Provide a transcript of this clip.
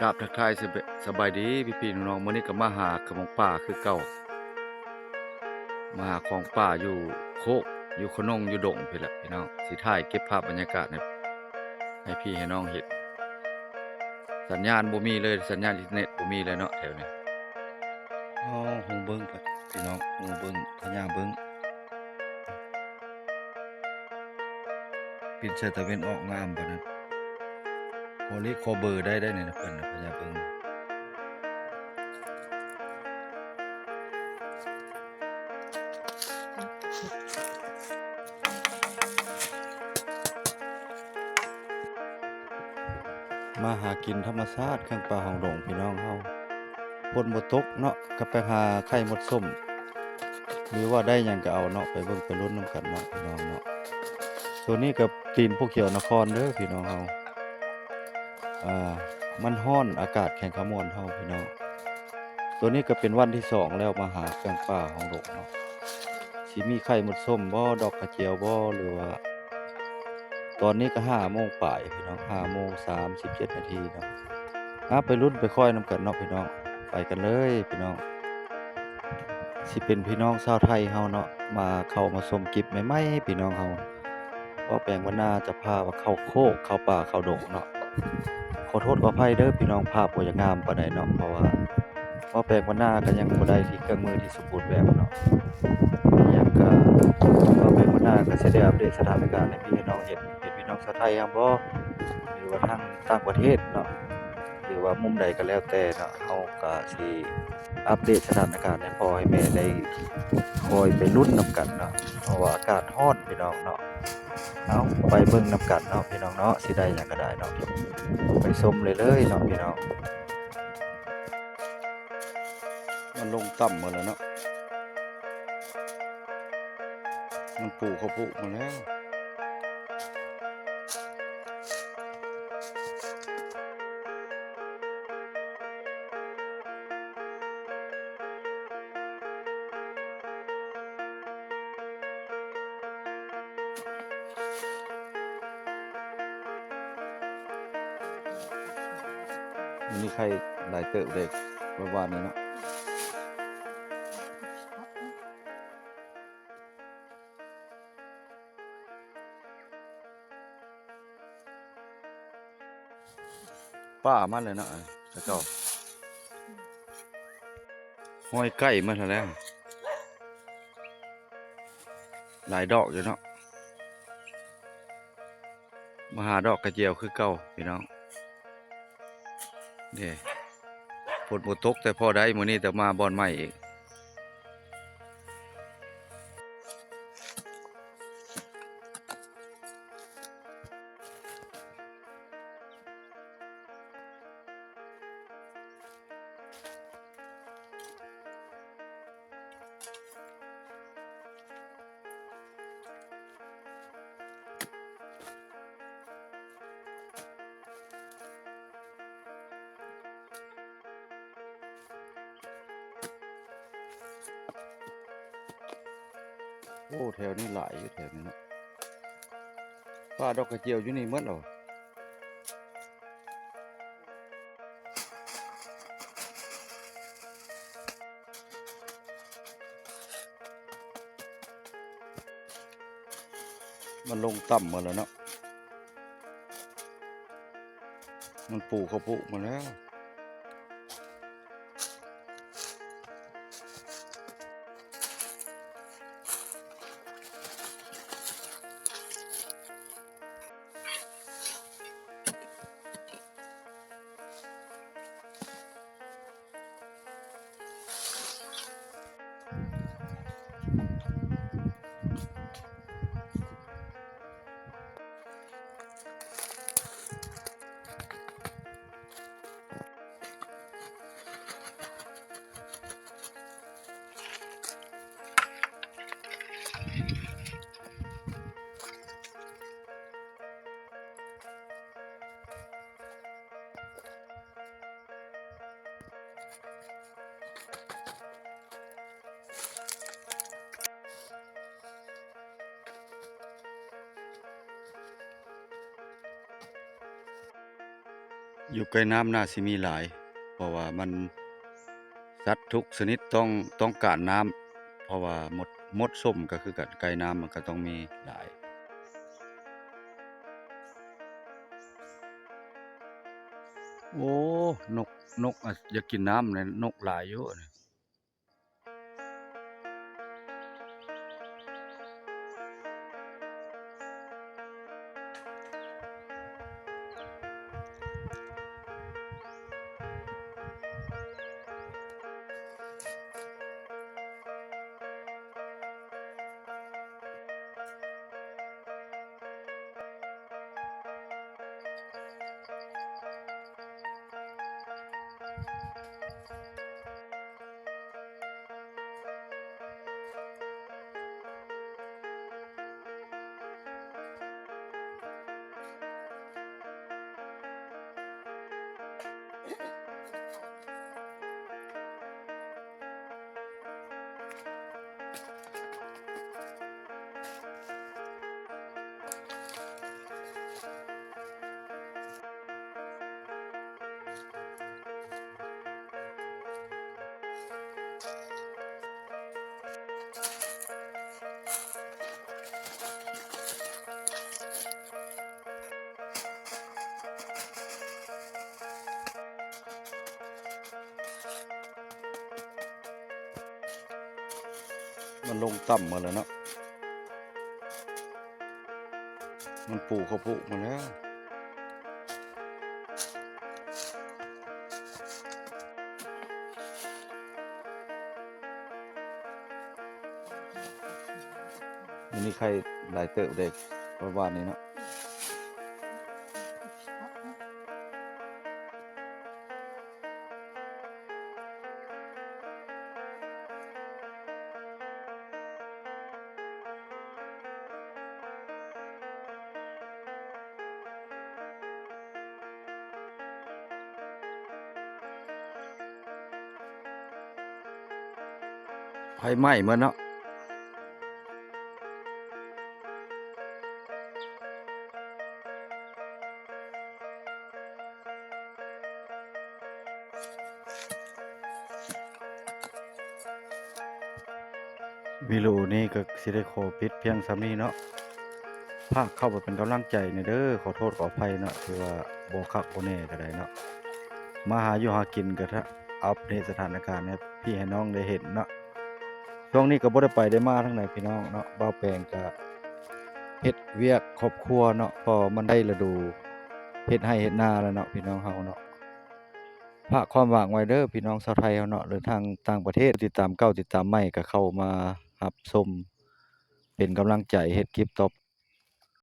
ກາບທັກທາຍສະບາຍ ສະບາຍດີພີ່ໆນ້ອງໆ ມື້ນີ້ກໍມາຫາຂະໝົກປ່າຄືເກົ່າ ມາຫາຂອງປ່າຢູ່ໂຄກ ຢູ່ຂະໜົງ ຢູ່ດົງພີ້ແຫຼະພີ່ນ້ອງ ຊິຖ່າຍເກັບພາບບັນຍາກາດໃຫ້ ໃຫ້ພີ່ໃຫ້ນ້ອງເຫັນ. ສັນຍານບໍ່ມີເລີຍ ສັນຍານອິນເຕີເນັດບໍ່ມີເລີຍເນາະແຖວນີ້. ອໍ ຮູເບິ່ງ ພີ່ນ້ອງ ຮູເບິ່ງ ພະຍາເບິ່ງ ປິ່ນໃສ່ຕາເວັນອອກງາມປານນັ້ນ ຂໍລີກຂໍເບີໄດ້ ໄດ້ນີ້ນະ ເພິ່ນນະ ພະຍາເບິ່ງ. ມາຫາກິນທຳມະຊາດ ເຄື່ອງປ່າຂອງດົງພີ່ນ້ອງເຮົາ ຝົນບໍ່ຕົກເນາະ ກໍໄປຫາໄຂ່ມົດສົ້ມ ຫຼືວ່າໄດ້ຫຍັງກໍເອົາເນາະ ໄປເບິ່ງໄປລຸ້ນນຳກັນເນາະພີ່ນ້ອງເນາະ. ໂຕນີ້ກໍຕີນພູຂຽວນະຄອນເດີພີ່ນ້ອງເຮົາ ອ່າ ມັນຮ້ອນ ອາກາດແຂງຂະມວນເຮົາພີ່ນ້ອງ. ໂຕນີ້ກໍເປັນວັນທີສອງແລ້ວມາຫາເຄື່ອງປ່າຂອງດົງເນາະ ຊິມີໄຂ່ມົດສົ້ມບໍ່ ດອກກະຈຽວບໍ່ ຫຼືວ່າ ຕອນນີ້ກໍຫ້າໂມງປາຍພີ່ນ້ອງ ຫ້າໂມງສາມສິບເຈັດນາທີເນາະ. ອາ ໄປລຸ້ນໄປຄອຍນຳກັນເນາະພີ່ນ້ອງ ໄປກັນເລີຍພີ່ນ້ອງ. ຊິເປັນພີ່ນ້ອງຊາວໄທເຮົາເນາະ ມາເຂົ້າມາຊົມຄລິບໃໝ່ໆ ພີ່ນ້ອງເຮົາ ເວົ້າແປງບ້ານນາຈະພາວ່າເຂົ້າໂຄກ ເຂົ້າປ່າ ເຂົ້າດົງເນາະ. ຂໍໂທດຂໍອະໄພເດີພີ່ນ້ອງ ພາບບໍ່ຢາກງາມປານໃດເນາະ ເພາະວ່າເວົ້າແປງບ້ານນາກໍຍັງບໍ່ໄດ້ທີ່ເຄື່ອງມືທີ່ສົມບູນແບບເນາະ. ຫຍັງກໍເວົ້າແປງບ້ານນາກໍຊິໄດ້ອັບເດດສະຖານະການໃຫ້ພີ່ໃຫ້ນ້ອງເຫັນ ເຫັນພີ່ນ້ອງຊາວໄທເຮົາບໍ່ ຫຼືວ່າທາງຕ່າງປະເທດເນາະ ຫຼືວ່າມຸມໃດກໍແລ້ວແຕ່ເນາະ ເຮົາກໍຊິອັບເດດສະຖານະການໃຫ້ພໍ່ໃຫ້ແມ່ໄດ້ຄອຍໄປລຸ້ນນຳກັນເນາະ ເພາະວ່າອາກາດຮ້ອນພີ່ນ້ອງເນາະ. ເອົາ ໄປເບິ່ງນຳກັນເນາະພີ່ນ້ອງເນາະ ຊິໄດ້ຫຍັງກໍໄດ້ເນາະ ໄປຊົມເລີຍເລີຍເນາະພີ່ນ້ອງ. ມັນລົງຕ່ຳໝົດແລ້ວເນາະ ມັນປູເຂົ້າປຸກໝົດແລ້ວ. ມີໄຂ່ຫຼາຍເຕີບເດ້ ເມື່ອວານນີ້ເນາະ. ປ່າມາແລ້ວເນາະ ເຂົາເຈົ້າ ຮອຍໄກ່ມາແລ້ວ ຫຼາຍດອກຢູ່ເນາະ. ມາຫາດອກກະຈຽວຄືເກົ່າພີ່ນ້ອງ. ນີ້ ຝົນບໍ່ຕົກແຕ່ພໍໄດ້ ມື້ນີ້ແຕ່ມາບ່ອນໃໝ່ອີກ. ໂອ້ ແຖວນີ້ຫຼາຍຢູ່ ແຖວນີ້ເນາະ ປ່າດອກກະຈຽວຢູ່ນີ້ໝົດແລ້ວ. ມັນລົງຕ່ຳໝົດແລ້ວເນາະ ມັນປູເຂົ້າປຸກໝົດແລ້ວ. ໂ ຢູ່ໃກ້ນ້ຳໜ້າຊິມີຫຼາຍ ເພາະວ່າມັນ ສັດທຸກຊະນິດຕ້ອງ ຕ້ອງການນ້ຳ ເພາະວ່າມົດ ມົດສົ້ມກໍຄືກັນ ໃກ້ນ້ຳມັນກໍຕ້ອງມີຫຼາຍ. ໂອ້ ນົກ ນົກອາດຢາກກິນນ້ຳແຫຼະ ນົກຫຼາຍຢູ່ນີ້. ມັນລົງຕ່ຳໝົດແລ້ວເນາະ ມັນປູເຂົ້າປູກໝົດແລ້ວ. ມັນມີໄຂ່ຫຼາຍເຕີບເດ້ ປະມານນີ້ເນາະ. ໄຟໄໝ້ໝົດເນາະ. ວິດີໂອນີ້ກໍຊິໄດ້ຂໍປິດພຽງສ່ຳນີ້ເນາະ. ຝາກເຂົ້າໄປເປັນກຳລັງໃຈແດ່ເດີ. ຂໍໂທດຂໍອະໄພເນາະ ຖືວ່າບໍ່ຄັກບໍ່ແນ່ກໍໄດ້ເນາະ. ມາຫາຢູ່ຫາກິນກໍ ອັບເດດສະຖານະການໃຫ້ພີ່ໃຫ້ນ້ອງໄດ້ເຫັນເນາະ. ຊ່ວງນີ້ກໍບໍ່ໄດ້ໄປໄດ້ມາທາງໃດພີ່ນ້ອງເນາະ. ບ່າວແປງກໍເຮັດວຽກຄອບຄົວເນາະ ເພາະມັນໄດ້ລະດູເຮັດໄຮ່ເຮັດນາແລ້ວເນາະ ພີ່ນ້ອງເຮົາເນາະ. ຝາກຄວາມຫວັງໄວ້ເດີພີ່ນ້ອງຊາວໄທເຮົາເນາະ ຫຼືທາງຕ່າງປະເທດ ຕິດຕາມເກົ່າຕິດຕາມໃໝ່ກໍເຂົ້າມາຮັບຊົມເປັນກຳລັງໃຈເຮັດຄລິບຕໍ່